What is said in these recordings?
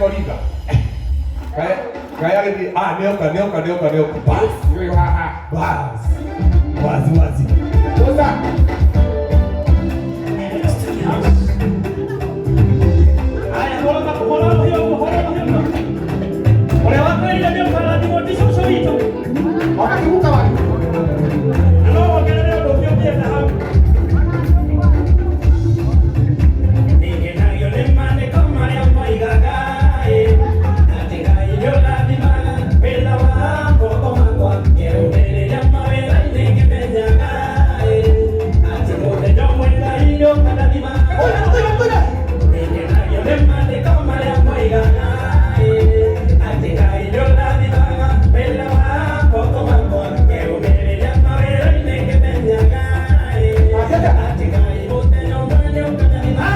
Koriga. Kaya kaya gĩthiĩ, ah, nĩoka, nĩoka, nĩoka, nĩoka. Bas, Yũyũ haha. bas. Wazi, wazi. Ũca. Haya, hũra hũra rũhiũ, hũra rũhiũ. Ũrĩa wakwĩrire nĩ ũkarathimwo ti cũcũ witũ. Ona kĩguka wanyu. Na no wongerere ũndũ ũngĩ ũngĩenda hau. Nĩngenagio nĩ maandĩko marĩa moigaga, ĩ, atĩ Ngai nĩũrathimaga wĩra wa moko makwa. Ngĩrũmĩrĩra mawĩra-inĩ ngĩmenyaga, ĩ, atĩ mũthenya ũmwe Ngai nĩũkandathima. Nĩngenagio nĩ maandĩko marĩa moigaga, ĩ, atĩ Ngai nĩũrathimaga wĩra wa moko makwa. Ngĩrũmĩrĩra mawĩra-inĩ ngĩmenyaga, ĩ, atĩ Ngai mũthenya ũmwe nĩũkandathima.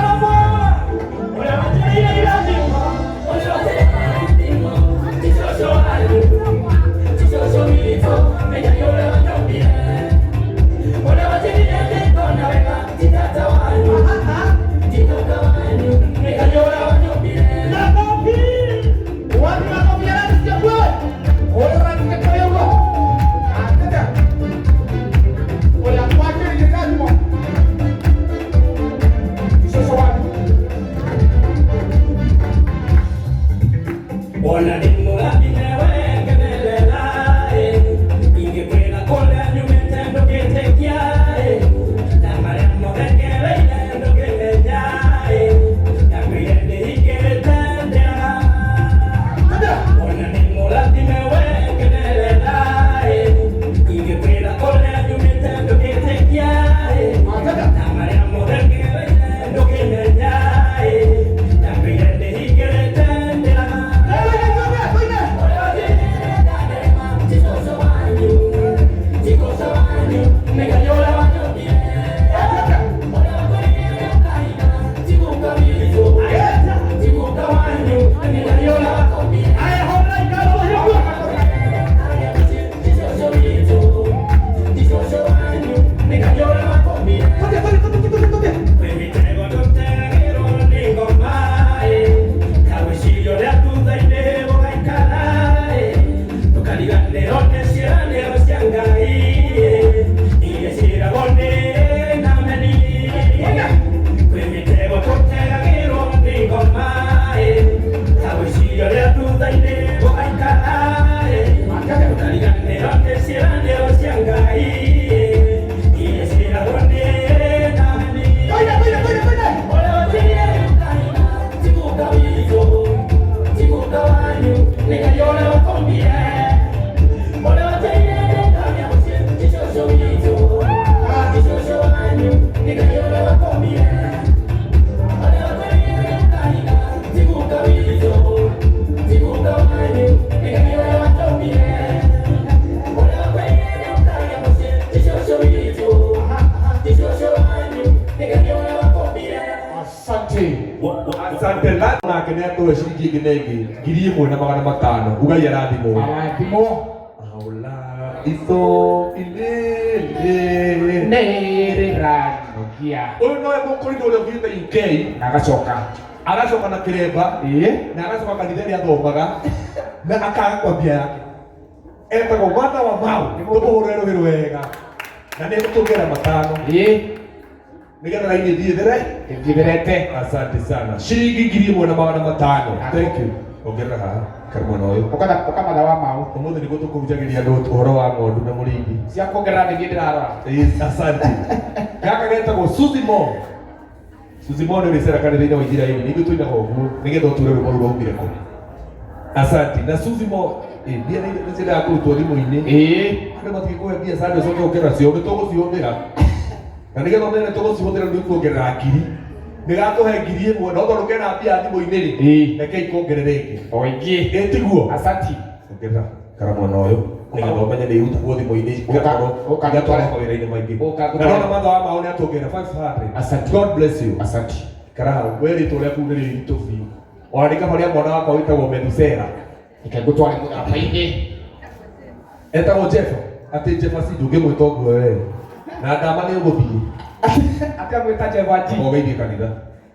Ũrĩa wanjĩrĩire irathimo, ũrĩa wanjĩrĩire irathimo, ti cũcũ wanyu, ti cũcũ witũ, menya nĩ ũrĩa wanyũmbire. Ũrĩa wanjĩrire nĩngona wega, ti tata wanyu, ti guka wanyu, menya nĩ ũrĩa wanyũmbire. Makofi. Wapi makofi ya nani sikia wewe? Wewe unasikia kwa hiyo. Ataka. Oya kwake ni kikazi. Sasa wapi? Ona nĩ mũrathime we ngenerera, ĩ, ingĩkwĩra kũrĩa nyumĩte ndũngĩtĩkia, ĩ, na marĩa mothe ngereire ndũngĩmenya, ĩ, ndakwĩire nĩhingĩrĩte ndĩraga. Ona nĩ mũrathime we ngenerera, ĩ, ingĩkwĩra kũrĩa nyumĩte ndũngĩtĩkia, ĩ, na marĩa mothe ngereire ndũngĩmenya, ĩ, ndakwĩire nĩhingĩrĩte ndĩraga. Aya hona ikalo hiyo. Toke toke toke toke toke. Toine toine toine toine. Asante. Asante la nake nĩ atũhe ciringi ĩngĩ na ĩngĩ 1500 ugai arathimwo. Arathimwo. Aula itho ilele. Nĩrĩranogia. Ũyũ nowe mũkũrinũ ũrĩa ũthiĩte UK Na agacoka. agacoka na kĩremba Ĩĩ. na agacoka kanitha ĩrĩa athomaga na akaga kwambia yake etagwo Martha wa Mau tũmũhũrĩre rũhĩ wega na nĩ egũtũngĩra 500 Ĩĩ. nĩgetha raini ĩthiĩ there. Ĩthirete. Asante sana, ciringi 1500. Thank you. Ongerera haha kari mwena ũyũ. Ũkatha ũkamatha wa mau. Ũmũthĩ nĩguo tũkũhunjagĩria andũ ũhoro wa ng'ondu na mũrĩithi. Cia kuongerera nĩ niĩ ndĩrarora. Yes, asante. Gaka getagwo Suzy Mo. Suzy Mo nĩ ũrĩcera kanitha-inĩ wa Isiraeli. Nĩ ithuĩ tũinaga ũguo nĩgetha ũture rwĩmbo rũu rwaumire kũ. Asante. Na Suzy Mo, ĩ, mbia nĩ ciendaga kũrutwo thimũ-inĩ. Ĩĩ. Andũ matingĩkũhe mbia Sunday ũcoke ũke nacio, nĩ tũgũcihũthĩra. Na nĩgetha ũmenye nĩ tũgũcihũthĩra nĩ kuongerera ngiri. Nĩ gatũhe 1000, no tondũ kena mbia thimũ-inĩ rĩ, Ĩĩ. reke ikuongerere ĩngĩ. O ĩngĩ. Ĩ tiguo? Asanti. Ongerera kara mwena ũyũ nĩgetha ũmenye nĩ irutagwo thimũ-inĩ Ũka- ũka- igatwarwo mawĩra-inĩ maingĩ. Ũka Na ngũtware. ndona Martha wa Mau nĩ atuongerera 500. Asante. God bless you. Asante. Kara hau we rĩtwa rĩaku nĩ rĩritũ biũ. Ona nĩ kaba rĩa mwana wakwa wĩtagwo Methusela. Reke ngũtware mũtharaba-inĩ. Etagwo Jefa. Atĩ Jefa si ndũngĩmwĩta ũguo we. Na ndama nĩ ũgũthiĩ. Akamwĩta Jehova G. Ũgeithie kanitha.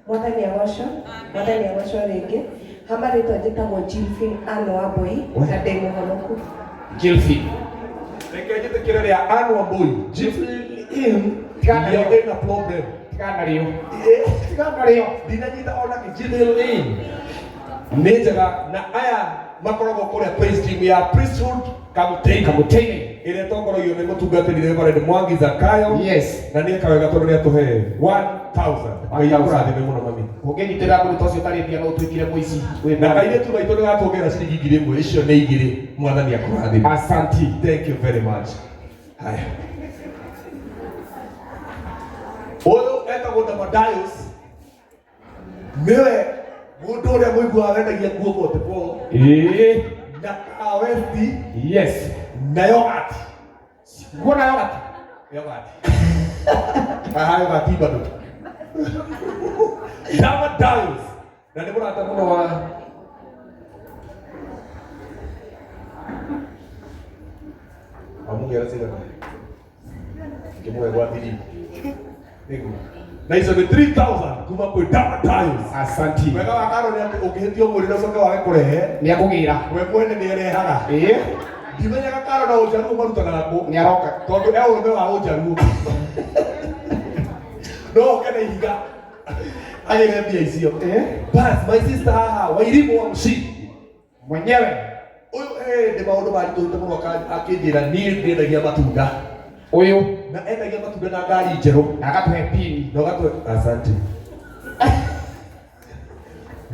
Mwathani agocwo, Mwathani agocwo rĩngĩ. Kama rĩtwa njĩtagwo Jilfin Ann Wambui na ndĩ mũhonoku. Gilfin. Reke njĩtĩkĩre rĩa Ann Wambui. Jilfin Tigana nĩyo rĩo. ĩna problem. Tigana rĩo. Eh, Tigana rĩo. Ndinanyita ona kĩ Jilfin. Nĩ njega na aya makoragwo kũrĩa praise team ya Priesthood Kamutini. Kamutini. Ĩrĩa ĩtongoragio nĩ mũtungatĩri Reverend Mwangi Zakayo. Yes. Na nĩ eka wega tondũ nĩ atũhe 1000. Ngai akũrathime mũno mami. Ũngĩnyitĩrĩra mũndũ ta ũcio ũtarĩ mbia no ũtuĩkire mũici. Wĩ Na mwana. kairĩtu gaitũ nĩ gatuongerera ciringi 1000, icio nĩ igĩrĩ. Mwathani akũrathime. Asanti. Thank you very much. Haya. Ũyũ etagwo Damadius. Nĩwe mũndũ ũrĩa mũiguaga wendagia nguo 44 Ĩĩ. na kawesti Yes. na yogurt. Nguona yogurt. Yogurt. Haha yogurt bado. Damadius. Na nĩ mũrata mũno wa amugera cigana ngĩmũhe gwa thiri nĩguo na icio nĩ 3000 kuma kwĩ Damadius. Asanti. Wega wa karo nĩ atĩ ũngĩhĩtia ũmwĩrĩre ũcoke wage kũrehe, Nĩ akũgĩra. we mwene nĩ arehaga. Ĩĩ. Ndimenyaga karo na ũjaruo marutanaga kũ, Nĩ aroka. tondũ e ũrũme wa ũjaruo no oke na ihiga agĩre mbia icio. Ĩĩ. Bas, my sister haha Wairimu wa Mũciĩ Mwenyewe. ũyũ hĩndĩ maũndũ maritũhĩte mũno akĩnjĩra niĩ ndiendagia matunda Ũyũ. na endagia matunda na ngari njerũ Na akatũhe pini. na ũgatwe asante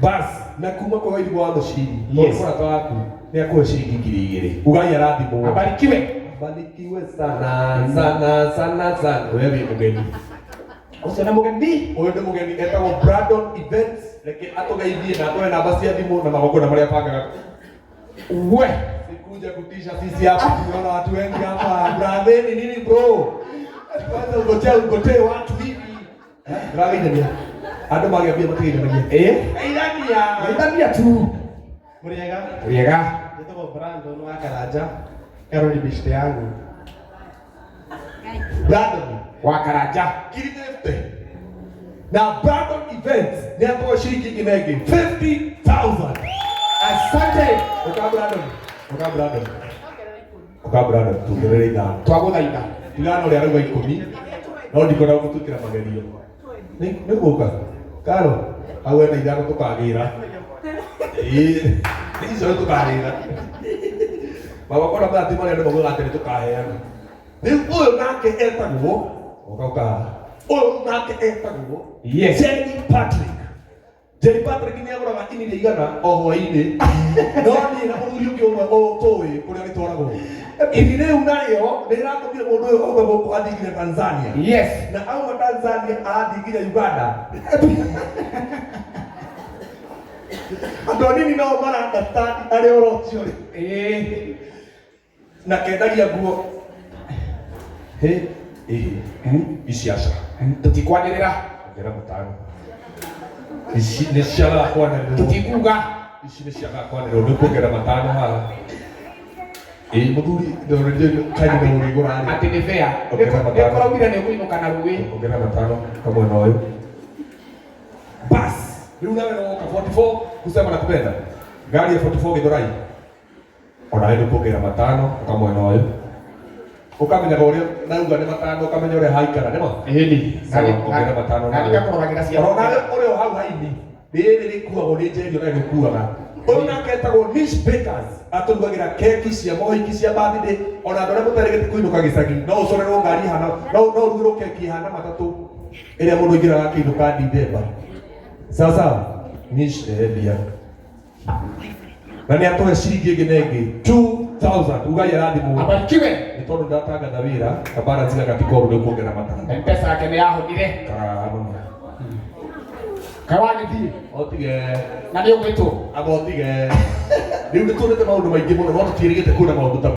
bas na kuma kwa Wairimu wa Mũciĩ tondũ Yes. mũrata waku nĩ akũhe ciringi 2000 ugai arathimwo. Abarikiwe. Barikiwe sana sana sana sana. We wĩ mũgeni. Ũcio nĩ mũgeni. Ũyũ nĩ mũgeni etagwo Brandon Events. Reke atũgeithie na atũhe namba cia thimũ na magongona marĩa abangaga. We. Sikuja kutisha sisi hapa, tumeona watu wengi hapa. Brother ni nini bro? Kwanza ugotee ugotee watu hivi. Eh, ndĩrageithania. Andũ magĩambia matigeithanagia. Ĩĩ. Geithania. Geithania tu. Muriega, Wega. njĩtagwo Brandon wa Karanja, Karo ni beshte yangu. Brandon Wa Karanja. ngiri 50. Na Brandon Events nĩ atũhe ciringi ingĩ 50,000. Asante. Ũka Brandon. Ũka Brandon. Ũka Brandon tuongerere ithano. Twagũthaitha. Tigana ũrĩa arauga ikũmi no ndikwenda gũtwĩkĩra magerio. Nĩ gũka. Karo, hau hena ithano tũkagĩra. Ĩĩ, icio nĩ tũkagĩra. Magongona maya ti marĩa andũ maugaga atĩ nĩ tũkaheana. Rĩu ũyũ nake etagwo, ũka ũka haha. Ũyũ nake etagwo Yes. Jerry Patrick. Jerry Patrick nĩ agũraga ini rĩa igana o hwaĩ-inĩ. No niĩ na mũthuri ũngĩ ũmwe tũĩ kũrĩa rĩtwaragwo. Ini rĩu narĩo nĩ rĩratũmire mũndũ ũyũ aume gũkũ athiĩ nginya Tanzania. Yes. Na auma Tanzania athiĩ nginya Uganda. Andũ anini nao mara understand arĩa ũrocio rĩ. Ĩĩ. Na kendagia nguo. Hĩ, ĩhĩ, ici aca. Tũtikwanĩrĩra. Ongera matano. Ici nĩ ciagaga kwanĩrĩrwo. Tũtikuga. Ici nĩ ciagaga kwanĩrĩrwo nĩ kuongerera matano haha. Ĩĩ mũthuri kaĩ nĩ ũrĩgũra rĩ. Atĩ nĩ fair. Ongera matano. Nĩ kũraugire nĩ ũkũinũka na rũĩ. Ongera matano kamwena ũyũ. Bas, rĩu nawe no woka 44 kusema nakupenda. Ngari ya 44 Githurai. Onawe nĩ kuongerera matano kamwena ũyũ. Ũkamenyaga ũrĩa nauga nĩ matano ũkamenya ũrĩa haikara nĩ ma? Ĩni. Sawa, ongera matano Na nawe. nĩngakũroragĩra cia. Ona ũrĩa o hau haini rĩrĩ rĩkuagwo nĩ njerio na rĩkuaga. Ũyũ nake etagwo Niche Bakers atũrugagĩra keki cia mohiki cia birthday ona andũ arĩa mũtarĩgĩte kũinũka gĩcagi no ũcorerwo ngari ihana no no ũrugĩrwo keki ihana matatũ ĩrĩa mũndũ aingĩraga akĩinũka Dithemba. Sawa sawa. Niche mbia. Na nĩ atũhe ciringi ĩngĩ na ĩngĩ 2000 ugai arathimwo. Abarikiwe. Nĩ tondũ ndatangatha wĩra kabara tiga gatikoru nĩ kuongerera matano. Mpesa yake nĩ yahũthire. Karama. Kawagĩthiĩ. Otige. Na nĩ ũgwĩtwo. Amba otige. Rĩu nĩ tuonete maũndũ maingĩ mũno no tũtiĩrĩgĩte kuona maũndũ ta